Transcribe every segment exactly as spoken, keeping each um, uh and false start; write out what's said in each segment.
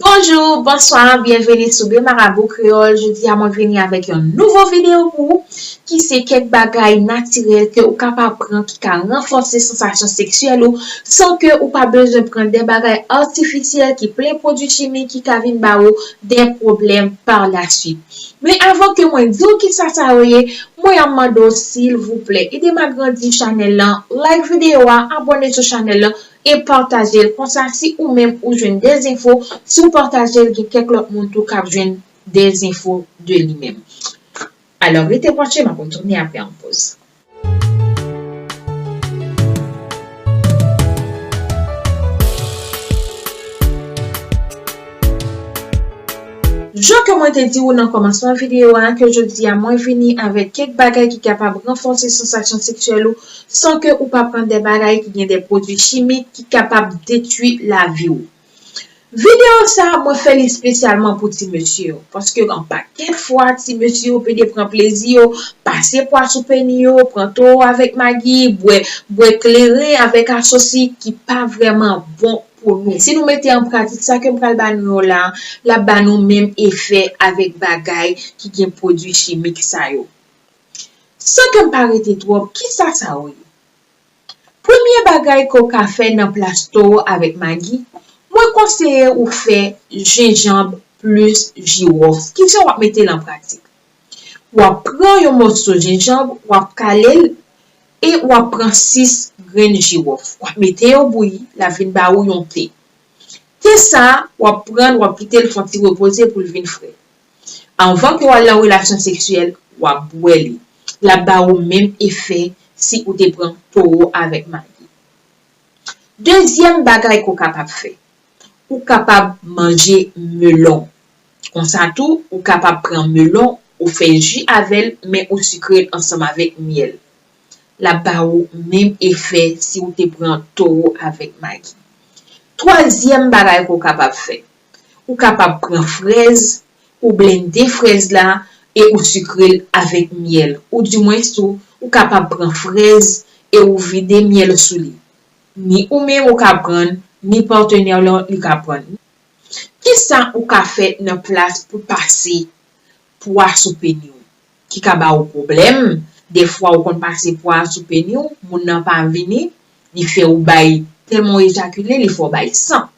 Bonjou, bonswa, byenveni sou Be Marabou Kreyòl. Jodi a, mwen vini avèk yon nouvo videyo pou ou, ki se kèk bagay natirèl ke ou kapab pran ki ka ranfòse sansasyon seksyèl ou, san ke ou pa bezwen pran de bagay atifisyèl ki plen pwodui chimik ki ka vin ba ou de pwoblèm pa la swit. Men avan ke mwen di w kisa sa yo ye, mwen ap mande w silvouplè, ede m agrandi chanèl lan, like videyo a, abòne sou chanèl lan, e pataje l. Konsa, si ou menm ou jwenn de enfo, si ou pataje l, gen kèk lòt moun tou k ap jwenn de enfo de li menm. Alò, rete branche, m ap retounen apre yon poz. Jan ke mwen te di ou nan kòmansman videyo a, ke jodi a mwen vini avèk kèk bagay ki kapab ranfòse sansasyon seksyèl ou, san ke ou pa pran de bagay ki gen de pwodui chimik ki kapab detwi lavi w. Videyo sa, mwen fè li espesyalman pou ti mesye yo, paske yon pakèt fwa, ti mesye yo pede pran plezi yo, pase pwa sou peni yo, pran towo avèk magi, bwè, bwè kleren avèk asosi ki pa vrèman bon pou nou. Si nou mete an pratik sa ke m pral ba nou yo la, l ap ba nou menm efè avèk bagay ki gen pwodui chimik sa yo. San ke m pa rete twòp, kisa sa yo ye? Premye bagay ke w ka fè nan plas towo avèk magi, mwen konseye ou fè jenjanm plis jiwòf. Kijan w ap mete l an pratik? W ap pran yon mòso jenjanm, w ap kale l, e w ap pran sis grenn jiwòf. W ap mete yo bouyi, l ap vin ba ou yon te. Te sa a, w ap pran l, w ap kite l fè yon ti repoze pou l vin fre. Anvan ke w al nan relasyon seksyèl, w ap bwè li. L ap ba ou menm efè si ou te pran towo avèk magi. Dezyèm bagay ke w kapab fè, ou kapab manje melon. Konsa tou, ou kapab pran melon, ou fè ji avè l, men ou sikre l ansanm avèk myèl. L ap ba ou menm efè si ou te pran towo avèk magi. Twazyèm bagay ke w kapab fè, ou kapab pran frèz, ou blende frèz la e ou sikre l avèk myèl. Oudimwens tou, ou kapab pran frèz e ou vide myèl sou li. Ni ou menm ou ka pran, ni patnè w lan li ka pran. Kisa ou ka fè nan plas pou pase pwa sou peni w ki ka ba ou pwoblèm? Defwa ou konn pase pwa sou peni w, moun nan pa vini, li fè ou bay, tèlman w ejakile, li fè w bay san.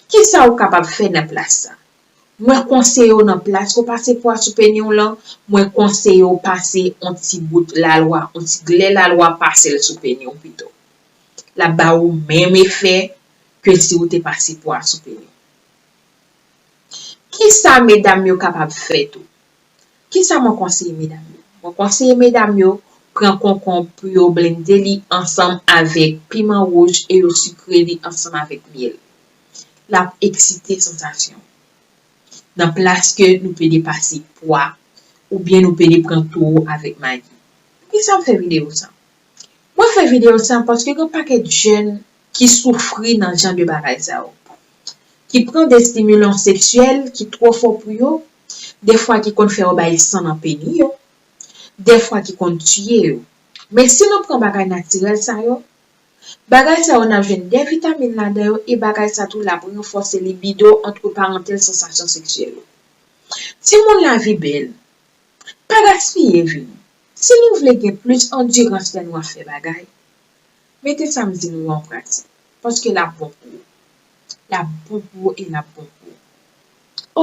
Kisa ou kapab fè nan plas sa? Mwen konseye w nan plas ke w pase pwa sou peni w lan, mwen konseye w pase yon ti bout lalwa, yon ti glè lalwa, pase l sou peni w pito. L ap ba ou menm efè ke si ou te pase pwa sou peni w. Kisa medam yo kapab fè tou? Kisa mwen konseye medam yo? Mwen konseye medam yo pran konkonb pou yo blende li ansanm avèk piman wouj e yo sikre li ansanm avèk myèl. L ap eksite sansasyon. Nan plas ke nou pede pase pwa, oubyen nou pede pran towo avèk magi. Poukisa m fè videyo sa? Mwen fè videyo sa paske gen pakèt jèn ki soufri nan jan de bagay sa yo, ki pran de stimilans seksyèl ki twò fò pou yo, defwa ki konn fè yo bay san nan peni yo, defwa ki konn tiye yo. Men si nou pran bagay natirèl sa yo, bagay sa yo n ap jwenn de vitamin ladan yo e bagay sa tou l ap ranfòse libido, antre parantèz, sansasyon seksyèl ou. Timoun, lavi bèl. Pa gaspiye vi nou. Si nou vle gen plis andirans lè nou ap fè bagay, mete sa m di nou yo an pratik, paske l ap bon pou ou. L ap bon pou ou e l ap bon pou ou.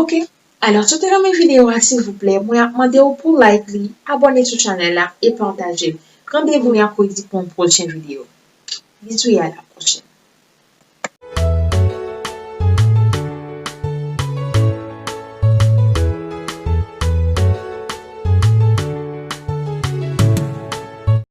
Oke? Alò, si w te renmen videyo a, silvouplè, mwen ap mande w pou like li, abòne sou chanèl la e pataje l. Randevou mèkredi pou yon pwochen videyo. Bizou e a la pwochèn.